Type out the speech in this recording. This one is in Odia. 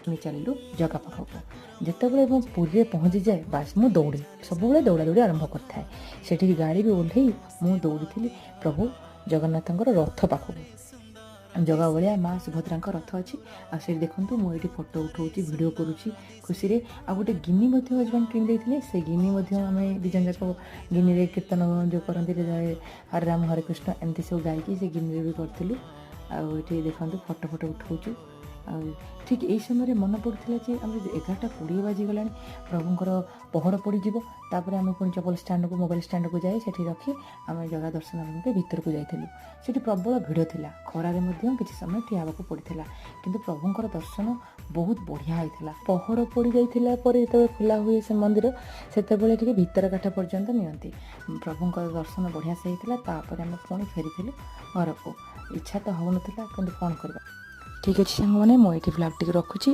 ପୁଣି ଚାଲିଲୁ ଜଗା ପାଖକୁ। ଯେତେବେଳେ ମୁଁ ପୁରୀରେ ପହଞ୍ଚିଯାଏ, ବାସ୍ ମୁଁ ଦୌଡ଼େ, ସବୁବେଳେ ଦୌଡ଼ା ଦୌଡ଼ି ଆରମ୍ଭ କରିଥାଏ। ସେଠିକି ଗାଡ଼ିରୁ ଓହ୍ଲେଇ ମୁଁ ଦୌଡ଼ିଥିଲି ପ୍ରଭୁ ଜଗନ୍ନାଥଙ୍କର ରଥ ପାଖକୁ। ଜଗା ବଳିଆ, ମା ସୁଭଦ୍ରାଙ୍କ ରଥ ଅଛି। ଆଉ ସେଇଠି ଦେଖନ୍ତୁ, ମୁଁ ଏଇଠି ଫଟୋ ଉଠାଉଛି, ଭିଡ଼ିଓ କରୁଛି ଖୁସିରେ। ଆଉ ଗୋଟେ ଗିନି ମଧ୍ୟ ହଜବେଣ୍ଡ କିଣି ଦେଇଥିଲେ। ସେ ଗିନି ମଧ୍ୟ ଆମେ ଦୁଇ ଜଣ ଯାକ ଗିନିରେ କୀର୍ତ୍ତନ ଯେଉଁ କରନ୍ତି, ହରେ ରାମ ହରେ କୃଷ୍ଣ ଏମିତି ସବୁ ଗାଇକି ସେ ଗିନିରେ ବି କରିଥିଲୁ। ଆଉ ଏଠି ଦେଖନ୍ତୁ, ଫଟୋ ଫଟୋ ଉଠାଉଛୁ। ଆଉ ଠିକ୍ ଏଇ ସମୟରେ ମନେ ପଡ଼ୁଥିଲା ଯେ ଆମର 11:20 ବାଜିଗଲାଣି, ପ୍ରଭୁଙ୍କର ପହଡ଼ ପଡ଼ିଯିବ। ତାପରେ ଆମେ ପୁଣି ଚପଲ ଷ୍ଟାଣ୍ଡକୁ, ମୋବାଇଲ ଷ୍ଟାଣ୍ଡକୁ ଯାଇ ସେଠି ରଖି ଆମେ ଜଗା ଦର୍ଶନ ପାଇଁ ଭିତରକୁ ଯାଇଥିଲୁ। ସେଠି ପ୍ରବଳ ଭିଡ଼ ଥିଲା, ଖରାରେ ମଧ୍ୟ କିଛି ସମୟ ଠିଆ ହେବାକୁ ପଡ଼ିଥିଲା, କିନ୍ତୁ ପ୍ରଭୁଙ୍କର ଦର୍ଶନ ବହୁତ ବଢ଼ିଆ ହେଇଥିଲା। ପହଡ଼ ପଡ଼ିଯାଇଥିଲା ପରେ ଯେତେବେଳେ ଖୋଲା ହୁଏ ସେ ମନ୍ଦିର, ସେତେବେଳେ ଟିକେ ଭିତର କାଠ ପର୍ଯ୍ୟନ୍ତ ନିଅନ୍ତି। ପ୍ରଭୁଙ୍କର ଦର୍ଶନ ବଢ଼ିଆ ସେ ହେଇଥିଲା। ତାପରେ ଆମେ ପୁଣି ଫେରିଥିଲୁ ଘରକୁ। ଇଚ୍ଛା ତ ହେଉନଥିଲା, କିନ୍ତୁ କ'ଣ କରିବା? ଠିକ୍ ଅଛି ସାଙ୍ଗମାନେ, ମୁଁ ଏଇଠି ବ୍ଲଗ୍ଟିକୁ ରଖୁଛି।